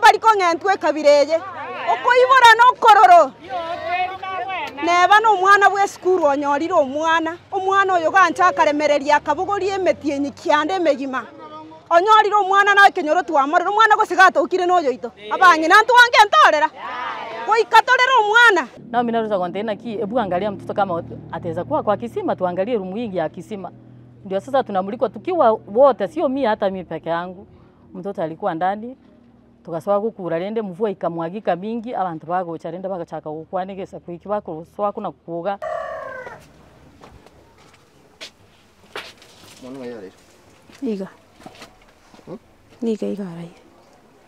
Mbari kong'entwa ekabira eye, okoibora nokororo. Neba nomwana bw'esukuru onyorire omwana, omwana oyo gancha akaremereria akabogoria emetienyi kianda emegima. Onyorire omwana na ekenyoro twamorera, omwana gose gatokire noyoito, abang'ina ntwange ntorera, goika torere omwana. Naomi naroche gontebia naki ebu angalia mtoto kama ataweza kuwa kwa kisima tuangalie room hii ya kisima. Ndio sasa tunamulikwa tukiwa wote sio mie hata mimi peke yangu. Mtoto alikuwa ndani tugasoa gokura rende mvua ikamwagika mingi abanto bagocha rende bagachaka gokwana egesaku eki bakosoa kona kwoga. Mwana ng'ai araire? Iga. Niga iga araire.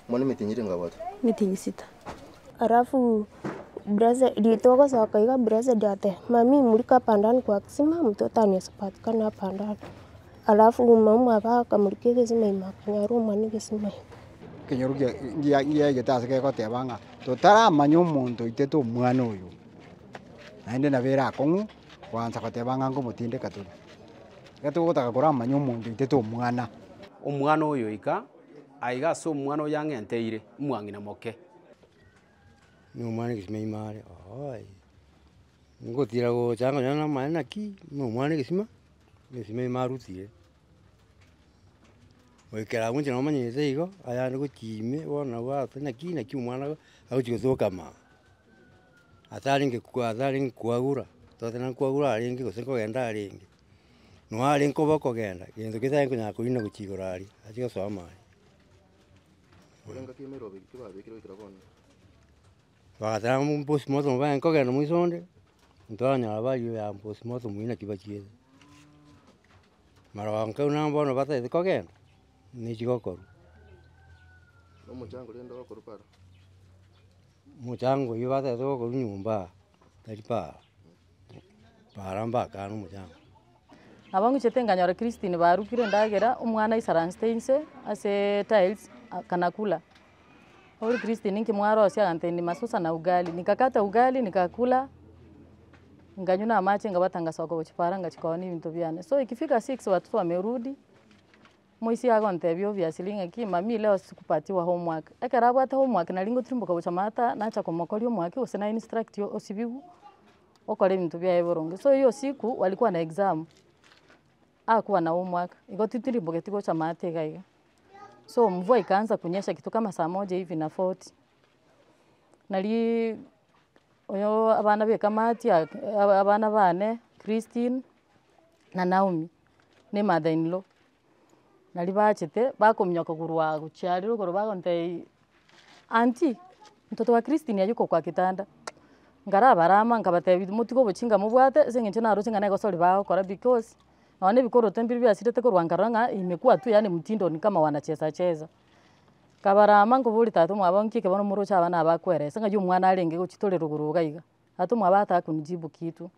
Mwana emetienyi ere ngabwate? Emetienyi sita. Alafu brother ritogosoka iga brother ate mami mulika hapa ndani kwa kisima mtoto anaweza patikana hapa ndani. Alafu mama akamulika egesima ime akanyora omwana egesima ime. Ekenyoro kia ngia ngiaegete ase kegoteba ng'a totaramanya omonto oitete omwana oyo, naende nabo ere akong'u koansa koteba ng'a ngomotindeka tore. Iga togotaka koramanya omonto oitete omwana. Omwana oyo iga, aiga ase omwana oyo ang'enteire, omwang'ina moke. Na omwana egesima ime are ooh, ngotira gocha nonye na amaene naki, na omwana egesima, egesima ime arutire. Goikera abwo inche namanyete igo, ayande gochia ime bono nabo ase naki naki omwana agochia gosoka maa. Ase arenge kwa ase arenge kwagura, toteba nkwagura arenge gose nkogenda arenge, noo arenge koba okogenda, gento kende tarenge konyara korina gochia igoro aria, achie gosoa amaye. Korwa engaki emeroberio ki babekire goikera bono? Bagateba postmortem barenge kogenda moiso onde, ntwanyora baria ya postmortem naki bachiete. Mara nkau nabo bono batagete kogenda, nechigokorwa. Na omochango rende ogokorwa para? Omochango oywo batagete gokorwa nyomba, tari para, para mbakane omochango. Nabo ng'ichete nkanyora Christine barugire endagera, omwana aisaransete inse ase tiles akanakula. Bono Christine nki mwarosia agantebia ni masusa na ugali, nikakata ugali nikakula, nkanywa na amache nkabata ngasoka gochia para ngachia koonia ebinto biane. So ikifika six watoto wamerudi, moisia agontebia obviously ng'aki mami leo sikupatiwa homework. Ekero abwate homework nari ngotirimboka gocha maata nacha komokoria homework gose na instruct osibiwu, okora ebinto biaye boronge. So hiyo siku walikuwa na exam, hakuwa na homework, igo titirimbogeti gocha maate iga iga. So mvua ikaanza kunyesha kitu kama saa moja hivi na forty, nariiii oyo abana ba ekamati aba abana bane Christine na Naomi na emother in law, nari bachete bakominyoka korwa gochia aria rogoro bagontebia aunty mtoto wa Christine hayuko kwa kitanda, nkarabarama nkabatebia motige obochinga mobwate ase eng'encho naroche ng'a na egosori bagokora because, nonye na ebikoroto mbiri biasirete korwa nkarora ng'a imekuwa tu yaani mtindo ni kama wanacheza cheza. Nkabarama nkoboria tata omwabo nki eke bono moroche abana aba bakoeresa ng'ai omwana arenge gochia tore rogoro iga iga, tata omwabo ata kunijibu kitu.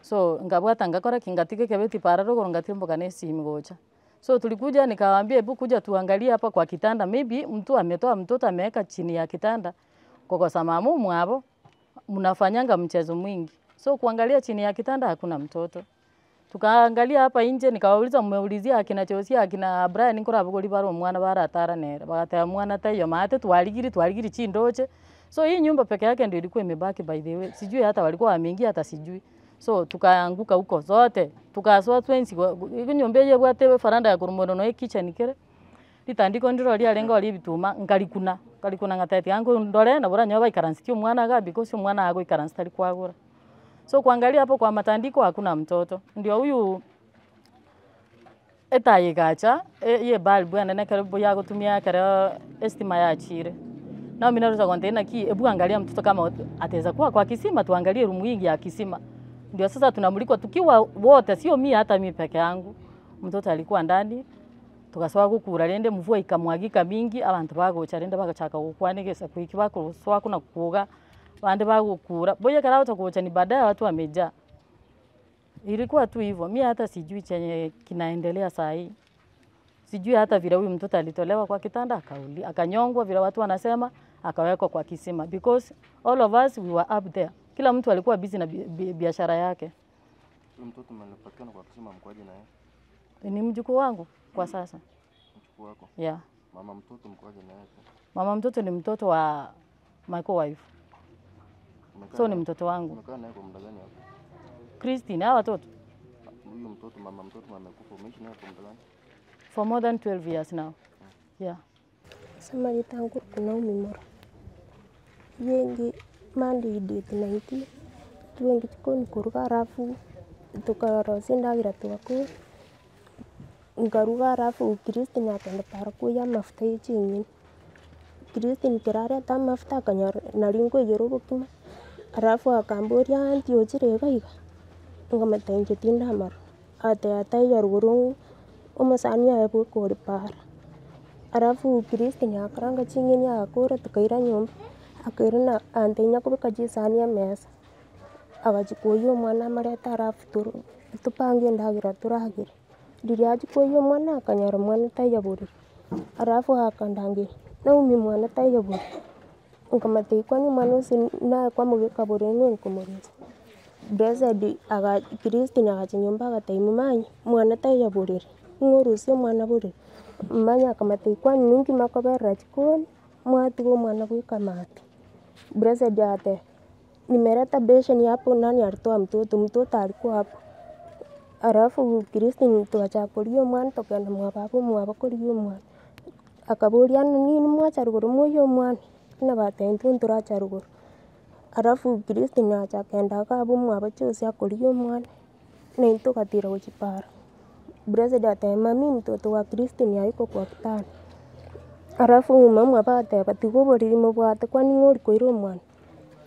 So nkabwata ngakora ki, ngatiga ekebeti para rogoro ngatirimboka na esimi gocha. So tulikuja nikawaambia ebu kuja tuangalie hapa kwa kitanda maybe mtu ametoa mtoto ameeka chini ya kitanda, kokosa mama omwabo, mnafanyanga mchezo mwingi. So kuangalia chini ya kitanda hakuna mtoto. Tukaangalia hapa nje nikawauliza mmeulizia akina Josia akina Brian nkorabogori bare omwana baratara nere, bagateba mwana taiyo maate twarigiri twarigiri chindoche, so hii nyumba peke yake ndio ilikuwa imebaki by the way, sijui hata walikuwa wameingia hata sijui. So tukaanguka huko zote, tukasoa twensi enyomba eye ebwate efaranda ya korwa mono noe ekitchen kere, ritandiko ndiro riarenge oria ebituma, nkarikuna, nkarikuna ngateba tiga nko ndore nabo oranyore baikaransetie omwana igaa because omwana agoikaransa tari kwagora. So kuangalia hapo kwa matandiko hakuna mtoto, ndio huyu etaya egacha ya ebulb enene ekero yagotumia ekero estima yachire. Naomi naroche gontebia naki ebu angalia mtoto kama ataweza kuwa kwa kisima tuangalie room hii ya kisima. Ndio sasa tunamulikwa tukiwa wote, sio mie hata mimi peke yangu. Mtoto alikuwa ndani, tugasoa gokura rende mvua ikamwagika mingi, abanto bagocha rende bagachaka gokwana egesaku eki bakosoa kona kwoga, bande bagokura, boigo ekero agocha gocha ni baadaye watu wamejaa. Ilikuwa tu hivyo, mi hata sijui chenye kinaendelea sahii. Sijui hata vile huyu mtoto alitolewa kwa kitanda akauli, akanyongwa vile watu wanasema, akawekwa kwa kisima because all of us we were up there. Kila mtu alikuwa busy na biashara yake. Huyu mtoto mlipatikana kwa kisima mkoaje na yeye? Ni mjukuu wangu kwa sasa. Mjukuu wako? Yeah. Mama mtoto mkoaje na yeye? Mama mtoto ni mtoto wa my co-wife. Umekaa So ni naye- mtoto wangu. Umekaa naye kwa muda gani hapo? Christine, hawa watoto Huyu mtoto mama mtoto amekufa, umeishi naye kwa muda gani? for more than 12 years now. Yeah. Ase marieta nkorokwa Naomi Mora, yengi Monday date 19, twengi chikoni koruga alafu tokarosia endagera togakora, nkaruga alafu Christine akenda para koyia amafuta ya chinyeni. Christine ekero areta amafuta akanyora nari nkoiyora obokima, alafu akamboria aunty ochire iga iga, nkamotebia inche tindamorora, agateba taiyo rogoro omosani oye bweka ore para. Alafu Christine akaranga ching'eni agakora tokaira nyomba, akairana agantebia nyakobeka chisani emesa, agachia koyia omwana amorete alafu toro topange endagera toragere. Riria achia koyia omwana akanyora mwana taiyo borere, alafu akandangeria, Naomi mwana taiyo borere, nkamotebia kwani omwana ase naye kwamobeka borere ng'o nkomorusia. Blessed aga Christine agacha nyomba agatebia momanyi, mwana taiyo borere, ng'o orusia omwana borere. Momanyi akamotebia kwani ninki mokoberera chikoni, mwatiga omwana bweka maate. Blessed agateba, nimeleta besheni hapo nani alitoa mtoto, mtoto alikuwa hapo. Alafu Christine togachaka korigia omwana tokagenda mwa baba omwabo korigia omwana, akaboria nini mwacha rogoro moyie omwana, buna batebia intwe ntoracha rogoro. Alafu Christine agacha akagenda iga abwo mwabo Jose akorigia omwana, na intwe togatira gochia para. Blessed agateba mami mtoto wa Christine hayuko kwa kitanda. Alafu mama omwabo agateba tiga oboriri mobwate kwani ng'o ori koira omwana.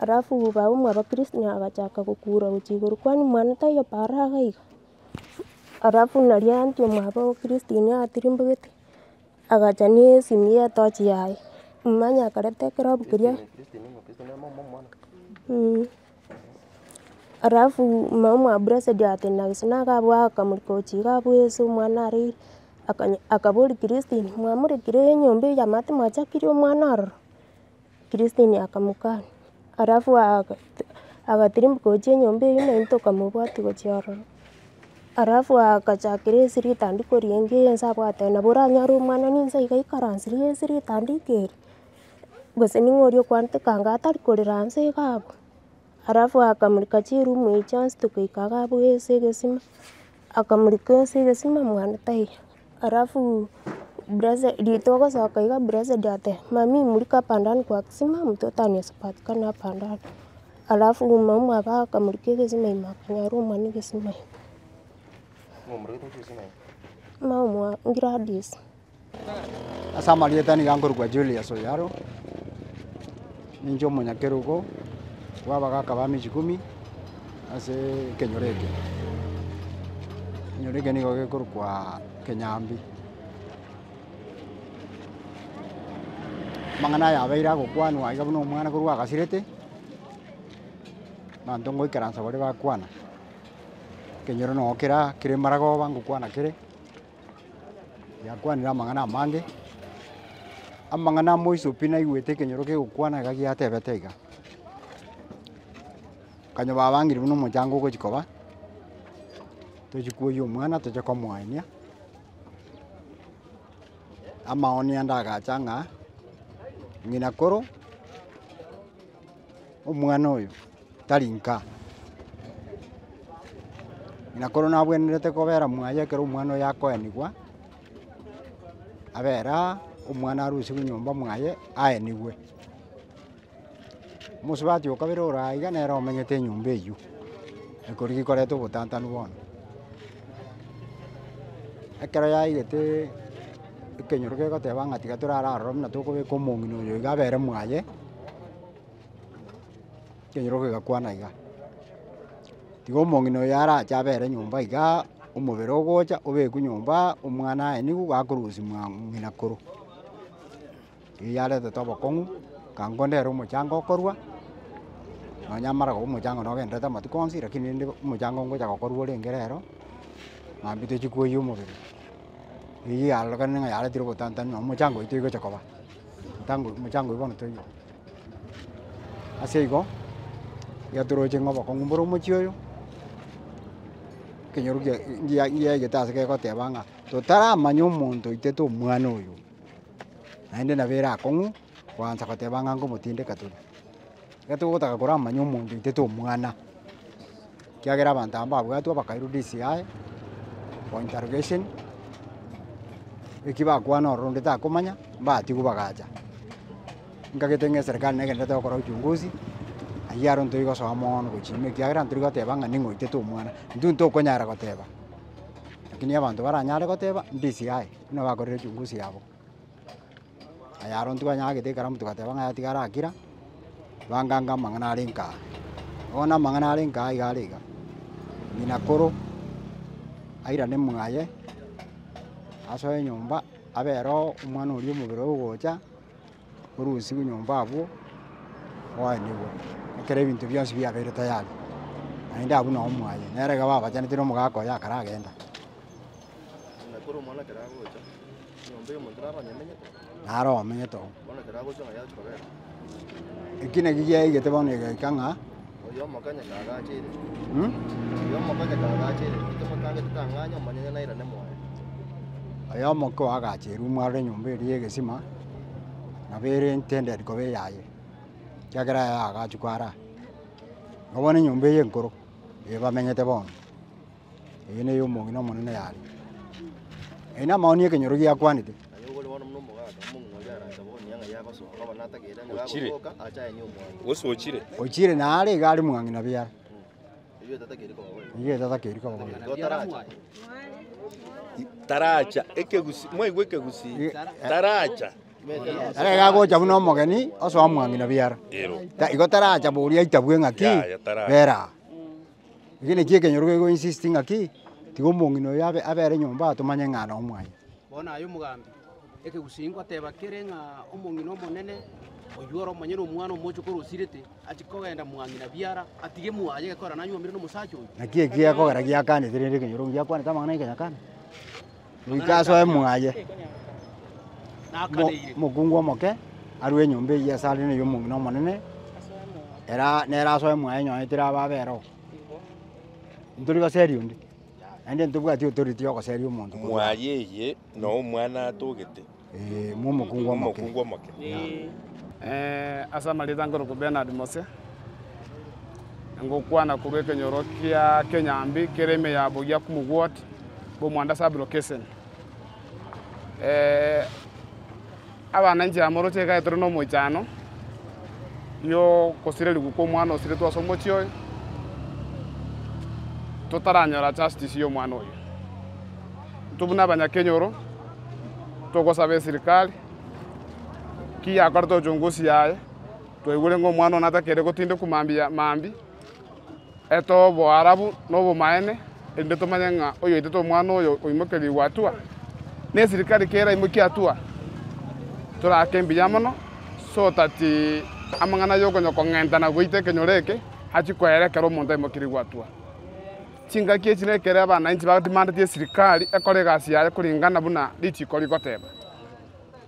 Alafu baba omwabo Christine agachaka gokura gochia igoro kwani mwana taiyo para iga iga. Alafu naria aunty omwabo Christine atirimbogete, agacha na esimi ya etochi yaye, manya akareta ekerobu keria Christine, Christine ng'o? Christine mama omwana. Alafu mama omwa Blessed agatenena gose nigo abwo akamorika gochia iga abwo ase omwana areire, akanya akaboria Christine, mwamorekire enyomba eye amaate mwachakire omwana ororo? Christine akamokania, alafu aka agatirimboka gochia enyomba eywo naende tokamobwatia gochia ororo. Alafu agachakera ase ritandiko riaenge ense abwate nabo oranyore omwana ninse iga aikaransire ase ritandiko eri, gose ning'o oria okwanete kanga atari korera nse iga abwo. Alafu akamurika chiroom echio chionsi tokaika iga abwo ase egesima, akamurika ase egesima mwana taiyo. Alafu Blessed riria togosoka iga Blessed agateba mami mulika hapa ndani kwa kisima mtoto anaweza patikana hapa ndani. Alafu mama omwabo akamurika egesima ime akanyora omwana egesima ime. Ng'o omorogete gochia egesima ime? Mama omwa Gladys. Ase amarieta niga nkorokwa Julius Oyaro, ninche omonyakerogo bwa abagaka ba Michikumi ase ekenyoro eke. Ekenyoro eke nigo gekorokwa Kenyambi. Amang'ana aya abeire agokwanwa iga buna omwana korwa agasirete, abanto ngoikaransa baria bakwana, ekenyoro noo kera kere maragoba ngokwana kere, giakwanire amang'ana amange, amang'ana moiso pi naigwete ekenyoro kegokwana iga giatebete iga. Kanya babangire buna omochango ogochi koba, tochi kwoyia omwana toche komoenia, amaoni ande agacha ng'a, ng'ina koro, omwana oyo tari nka. Ng'ina koro nabwenerete kobera mwaye ekero omwana oyo akoenigwa, abere aa, omwana arusiwe nyomba mwaye aenigwe. Omosubati okabere ore aiga nere omenyete enyomba eywo, ekorigia koreta obotantanu bono. Ekero yaigeteee ekenyoro kegoteba ng'a tiga torare aroro buna tokobeka omong'ina oyo iga abere mwaye, ekenyoro kegakwana iga, tiga omong'ina oyo arache abere nyomba igaa, omobere ogocha obekwe nyomba, omwana aenigwe gakorusia mwa ng'ina koro. Eyio yaretete obokong'u, kango ndere omochango okorwa, nonya amara koba omochango nogenderete amatuko onsi, lakini rende omochango ngocha gokorwa orenge rero, mambia tochie koiywa omobere. Eyio yarorekanire ng'a yaretire obotantanu na omochango oyio toigocha koba, motango omochango oyio bono toiyo. Ase igo, iga toroche ng'a obokong'u mbore omochie oyo, ekenyoro kia ngia ngiaigete ase kegoteba ng'a totaramanya omonto oitete omwana oyo. Naende nabo ere akong'u. Kwansa goteba ng'a ngomotindeka tore. Ekero togotaka koramanya omonto oitete omwana, ekiagera abanto aba mbabwatwa bakairwa DCI for interrogation, eki bakwana ororo onde takomanya, mbatigwa bagacha. Nkagete ng'a eserekari negenderete gokora uchunguzi, aywo aro ntori gosoa mono gochia ime ekiagera ntori goteba ng'a ning'o oitete omwana, intwe ntokonyara goteba, lakini abanto baranyare goteba, DCI buna bakorire uchunguzi yabo. Aye aro ntwanyagete ekaramu togateba ng'a tiga arakira, banganga amang'ana are nkaa. Bono amang'ana are nkaa iga are iga, ng'ina koro, airane mwaye, asoe nyomba, abere oo omwana oria omobere ogocha, orusiwe nyomba abwo, oenigwe, ekero ebinto bionsi biabeire tayari, naende abwo noo mwaye, nere iga babachanete na omogaka oye akaragenda. Ng'ina koro omwana ekero agocha. Naro omenyete oo. Eki naki giaigete bono egaika ng'a oyo omoke oagacherwe mwarore enyomba eria ya egesima, nabo ere intended koba eyaye, ekiagera aye agachwa kwara aa. Igo bono enyomba eye enkoro, eye bamenyete bono. Eye neye omong'ina omonene yare. Eye namaoni ekenyoro giakwanete. Ochire. Gose ochire. Ochire nare iga are mwang'ina biara. Eyio etatakeiri koba boigo. Taracha ekegusi mwaigwa ekegusi taracha. Ere iga agocha buna omogeni osoa mwang'ina biara. Ero. Igo taracha boria aitabwe ng'aki Yaya, taracha. bera aa. Eki nakio ekenyoro kego insist ng'aki, tiga omong'ina oyo abe abere nyomba tomanye ng'a nomwaye. Bono aye omogambi, ekegusii ngoteba kere ng'a omong'ina omonene, oywo ore omonyene omwana omochokoro osirete, achie kogenda mwang'ina biara, atige mwaye gekogera nanyuomire na omosacha oyio. Naki eki gekogera giakanete rende ekenyoro ngiakwanete amang'ana ya ekenyakana, goika asoe mwaye, Nakaneire. Omokungu omoke arue enyomba eyio ase are na omong'ina omonene, era nere asoe mwaye nonye tera abere oo. Ntori goseria onde, naende ntobwati authority ya ogoseria omonto korwa aa. Mwaye eye no omwana atogete. Eeh, mwa omokungu omoke. Omokungu omoke. Ase amarieta nkorokwa Bernard Mose, ngokwana korwa ekenyoro kia Kenyambi kere ime ya Bogiakumu Ward, Bomwanda Sub Location. Abananchi amo roche iga tore nomoichano y'ogosirerigwa kw'omwana osiretwe ase omochie oyo, totaranyora justice y'omwana oyio. Intwe buna abanyakenyoro, togosaba esirikari, ki yakorete uchunguzi yaye, twaigure ng'a omwana oyo natakeire gotindekwa mambia mambia, Etoe oboarabu na obomaene, erinde tomanye ng'a oyoitete omwana oyo oimokerigwe hatua, na esirikari keraimokie hatua, toraake mbuya mono, so that amang'ana yokonya kong'entana goita ekenyoro eke, achie koera ekero omonto aimokerigwe hatua. Chingaki echi nekere abananchi bademandeti esirikari ekore egasi yaye kulingana buna richiko rigoteba.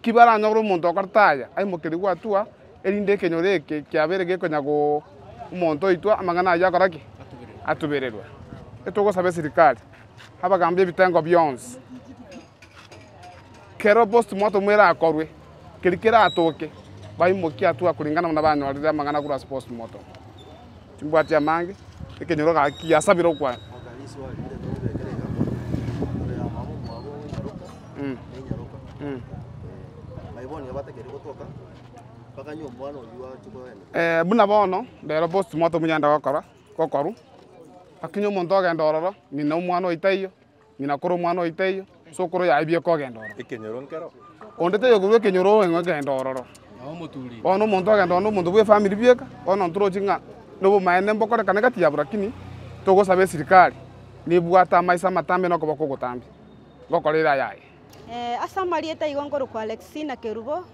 Ki baranyore omonto okorete aya, aimokerigwe hatua, erinde ekenyoro eke kiabeire gekonya go omonto oitwa amang'ana ayio akora ki? Atubererwe. Etogosaba esirikari, abagambi ebitengo bionsi, kero postmortem erakorwe, keria keratoke, baimokie hatua kulingana buna banyorire amang'ana korwa ase postmortem. Chimbwati amange, ekenyoro gaki giasabire okwana. Buna bono, rero postmortem yende gokora, gokorwa, lakini omonto ogenda ororo, ng'ina omwana oyo taiyo, ng'ina koro omwana oyo taiyo, sokoro yaye bieka ogenda ororo. Ekenyoro nkero. Onde taiyo korwa ekenyoro oyo ogenda ororo. Bono omonto ogenda ororo na omonto bwa efamiri bieka, bono ntorochi ng'a nobomaene mbokorekane gati yabo lakini, togosaba esirikari, nebwate amaiso amatambe na okoboko ogotambe, ngokora ere ayaye. Ase amarieta igo nkorokwa Alexina Kerubo,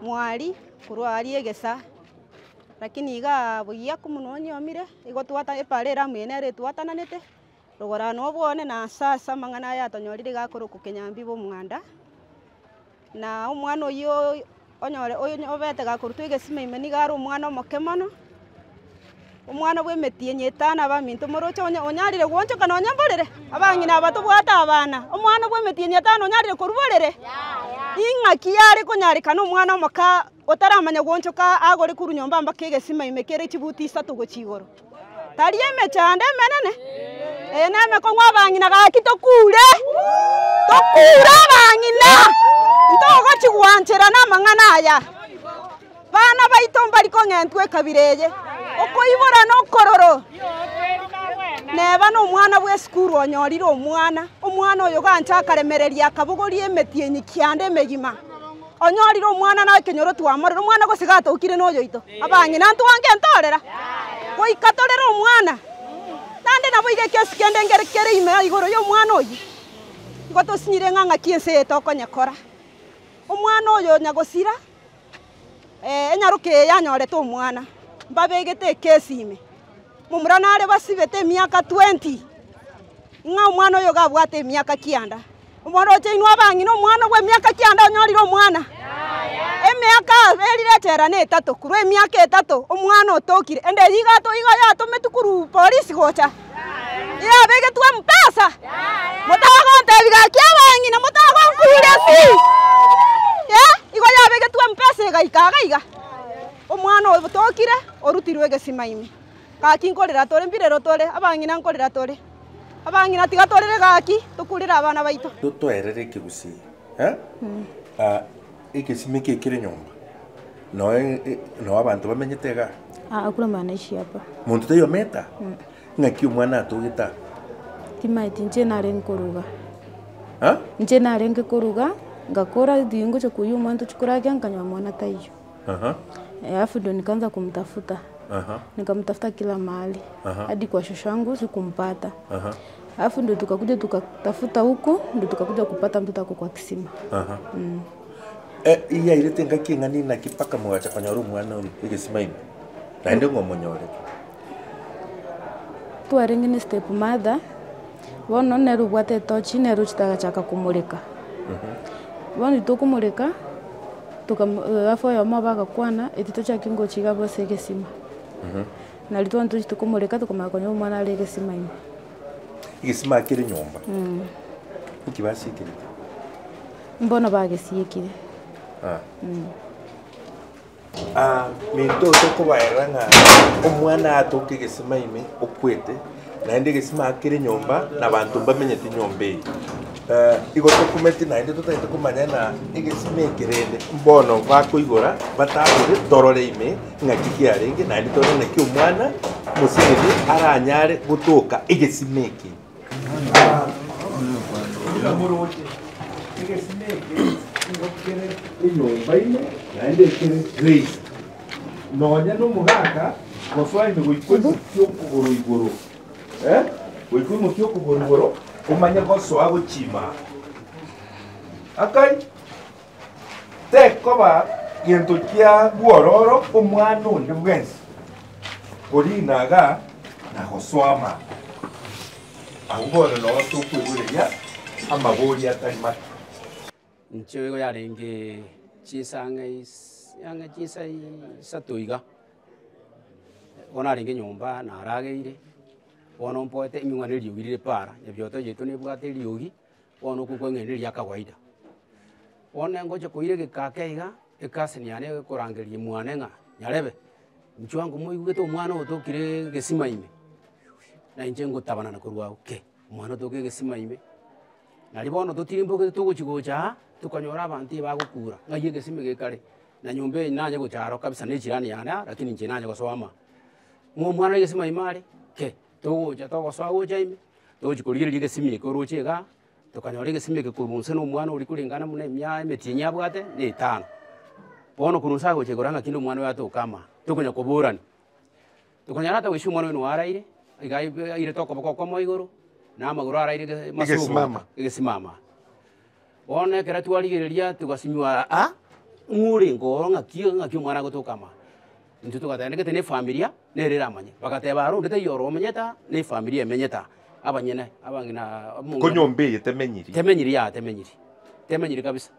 Mwari, korwa aria Egesa, lakini igaa buya mono onyomire, igo twata epara eramu eye nere etwatananete, rogoro na obwane na ase ase amang'ana aya atonyorire iga akorokwa Kenyambi bwa omwanda, na omwana oyio onyore obete gakorutwa egesima ime nigo are omwana omoke mono. Omwana bw'emetienyi etano abaminto moroche onye onyarire goonchoka nonya mborere, abang'ina aba tobwate abana, omwana bw'emetienyi etano onyarire korwa borere? Ing'aki yare konyarekana omwana omoka otaramanya goonchoka agore korwa nyomba mpaka egesima ime kere chibuti isato gochia igoro? Tari emechando emenene? Eye nemekong'u abang'ina gaki tokure, tokure abang'ina, ntogochi gwancherana amang'ana aya. Bana baito mbari kong'entwa ekabira eye, okoibora nokororo. Neba nomwana bw'esukuru onyorire omwana, omwana oyo gancha akaremereria akabogoria emetienyi kianda emegima. Onyorire omwana na ekenyoro twamorera, omwana gose gatokire noyoito, abang'ina ntwange ntorera, goika torere omwana. Naende nabo iga ekesi kende nkere kere ime igoro ya omwana oyio, igo tosinyire ng'a ng'aki ense eye tokonyekora. Omwana oyo nyagosira, enyaroka eye yanyorete omwana, mbabegete ekesi ime, momura nare basibete emiaka 20, ng'a omwana oyo iga abwate emiaka kianda. Omoroche inwe abang'ina omwana bw'emiaka kianda onyorire omwana? Emiaka erire echela na etato, korwa emiaka etato omwana otokire, ende eyio iga ato iga yatometwe korwa polisi gocha, yabegetwe mpesa, motagontebia gaki abang'ina motagonkuria pi, eh, igo yabegetwe mpesa egaika iga iga, omwana oyo otokire orutirwe egesima ime. Gaki nkorera tore mbirero tore, abang'ina nkorera tore. Abang'ina tiga torere gaki, tokurere abana baito. Totoerere ekegusii eh? Ah, egesima eke ekere nyomba noe noo abanto bamenyete igaa? Ah, hakuna mwenye anaishi hapa. Monto taiyo ometa? Ng'aki omwana atogete aa? Timaeti inche narenge koruga. Ah? Inche narenge koruga, ngakora tingocha koiywa omwana tochi koragia nkanyora mwana taiyo. Aha. Alafu ndo nikaanza kumtafuta. Aha. Nikamtafuta kila mahali. Aha. Hadi kwa shosho yangu sikumpata. Aha. Alafu ndo tukakuja tukatafuta huku ndo tukakuja kupata mtoto ako kwa kisima. Aha. Eh, iyairete engaki eng'ana inaki mpaka mogacha konyora omwana oyo egesima ime, naende ng'a omonyorete? Twarenge ne step mother, bono nere obwate etochi nere ochete agachaka komoreka. Bono tokomoreka, tokamo alafu oyomo obo agakwana, eti tochake ngocha iga abwo ase egesima. Nario twonsi tochete komoreka tokamanya konya omwana are egesima ime. Egesima kere nyomba? Nki basiekerete? Mbono bagesiekire. Ah. Minto tokobaerera ng'a omwana atoke egesima ime okwete, naende egesima kere nyomba na abanto mbamenyete nyomba eye. Igo tokumeti naende totagete komanya ng'a egesima eke rende mbono bakoigora batagore torore ime ng'aki kiarenge naende torore naki omwana mosinini aranyare gotoka egesima eke. Egesima eke nigo kere enyomba ime naende ekere raised. Nonya nomogaka gosoa ime goika oimokie okogoro igoro, eh, goika oimokie okogoro igoro omanye gosoa gochia ime. Akai tekoba gento kia bwororo omwana onde bwensi korina igaa na gosoa ime. Agwo bono noo tokoigoreria amabori atari make. Inche igo yarenge chinsa ang'e is ang'e chinsa isato iga, bono narenge nyomba narageire, bono mpoete ing'we na eriogi rire para, ebioto yaito nebwate eriogi, bono okwo kweng'enena eria kawaida. Bono ngocha koira egeka ake iga, ecousin yane egorangeria mwane ng'a nyarebe, inchuo ango moigwete omwana oyo otokire egesima ime, na inche ngotabanana korwa abwo kei, omwana otoka egesima ime. Nario bono totirimbokete togochi gocha aa, tokanyora abanto ebagokura, ng'ai egesima eke kare, na nyomba eye nanye gocha aro kabisa na echirani yane aa, lakini inche nanye gosoa amo aa. Ng'a omwana egesima ime are, kei, togocha togosoa gocha ime, togochi korigereria egesima eke oroche igaa, tokanyora egesima eke korwa inse na omwana oria korengana buna emia emetienyi abwate, na etano. Bono korwa inse agocha igoro ng'aki rende omwana oyo atoke amo aa, tokonya koborani. Tokonyora ata goisia omwana oyo nigo araire, iga airete okoboko okomo igoro, na amagoro araire ge Egesimama. egesimama. Bono ekero twarigereria togasinywa aa, ng'o orenge ororo ng'aki ng'aki omwana agotoka ama. Intwe togateba gete na efamilia, nere eramanye. Bagateba aro onde taiyo oro omenyete aa, na efamilia emenyete aa, abanyene abang'ina omong'ina Ko nyomba eye temenyiri. Temenyiri yaya temenyiri, temenyiri kabisa.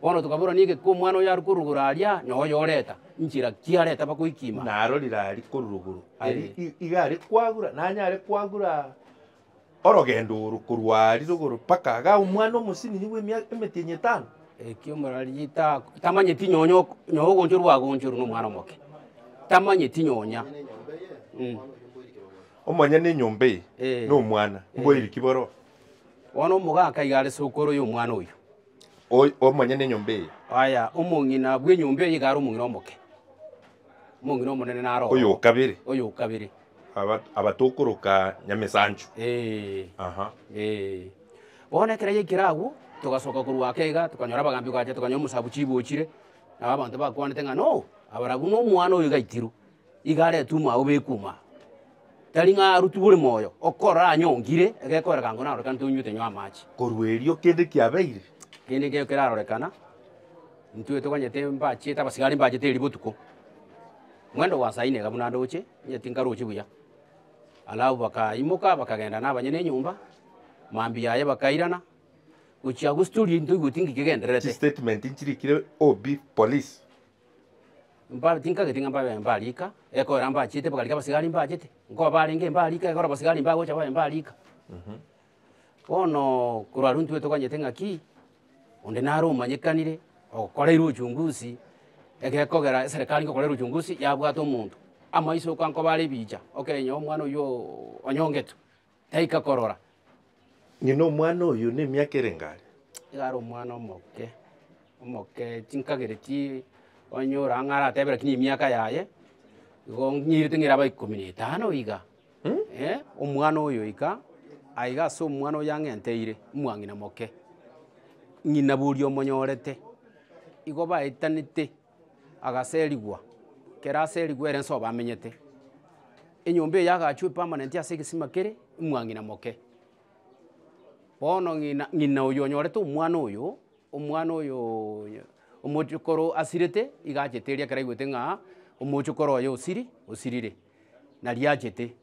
Bono tokaborwa nigo omwana oyo are korwa aria, na oyo oreta, nchera ki areta mpaka oike ime. Narorire aria korwa rogoro, aria iga are kwagura, nanyare kwagura orogendo oro korwa aria rogoro mpaka igaa omwana omosinini bwa emiaka emetienyi etano. Eki omorari ta tamanyeti nyonya ok nyonya ogonchorwa agonchorwa na omwana omoke, tamanyeti nyonya. Omonyene enyomba eye Eh. na omwana, mboiri ki boro? Bono omogaka iga are sokoro ya omwana oyio. Oy omonyene enyomba eye. Aya, omong'ina bwa enyomba eye iga are omong'ina omoke, omong'ina omonene naro Oyo ororo. okabere. Oyo okabere. Aba abatokoroka nyamesanchu. Eeh. Aha. Eeh. Bono ekero yaikire agwo, togasoka korwa ake iga, tokanyora abagambi gocha tokanyora omosabu chibu ochire, nabo abanto bakwanete ng'a no, abarabwo na omwana oyo iga aitirwe, iga aretwe omwabo bekuma. Tari ng'a arutwe bore moyo, okorora anyongire, egekoereka ngo narorekane tonywete nywa amache. Korwa erio kende kiabeire. Kende nkeiyo kerarorekana, intwe toganyete mbachiete abasigari mbachete erio botuko, mwendo gwa saa nne iga buna ndoche, onye tinkarochi buya. Alafu bakaimoka bakagenda na abanyene enyomba, mambia yaye bakairana, gochia agwo story ntoigweti nki kegendererete. Chistatement nchirikire OB police. Mba tinkageti ng'a mbabe mbarika, ekoera mbachete bakarika abasigari mbachete, nkoba barenge mbarika ekero abasigari mbagocha babe mbarika. Bono korwa arwo intwe toganyete ng'aki, onde nare omanyekanire, okoreirwe uchunguzi, egekogera eserekari ngokorera uchunguzi yabwata omonto, amaiso oka nkoba are ebicha, okenya omwana oywo onyongetwe, taika korora. Ng'ina omwana oyio nemiaka erenge are? Iga are omwana omoke, omoke chinkagereti onye ore ang'e aratebe lakini emiaka yaye, igo ng'irete ng'ira aba ikomi na etano iga. Eh, omwana oyo iga, aiga ase omwana oyo ang'enteire, omwang'ina moke, ng'ina boria omonyorete, igo baetanete, agaserigwa, ekero aserigwa ere nsobo amenyete. Enyomba eye agachwe permanent ase egesima kere, omwang'ina moke. Bono ng'ina ng'ina oyo onyorete omwana oyo, omwana oyooo omochokoro asirete, iga achete erio ekero aigwete ng'a omochokoro oye osiri osirire, naria achete.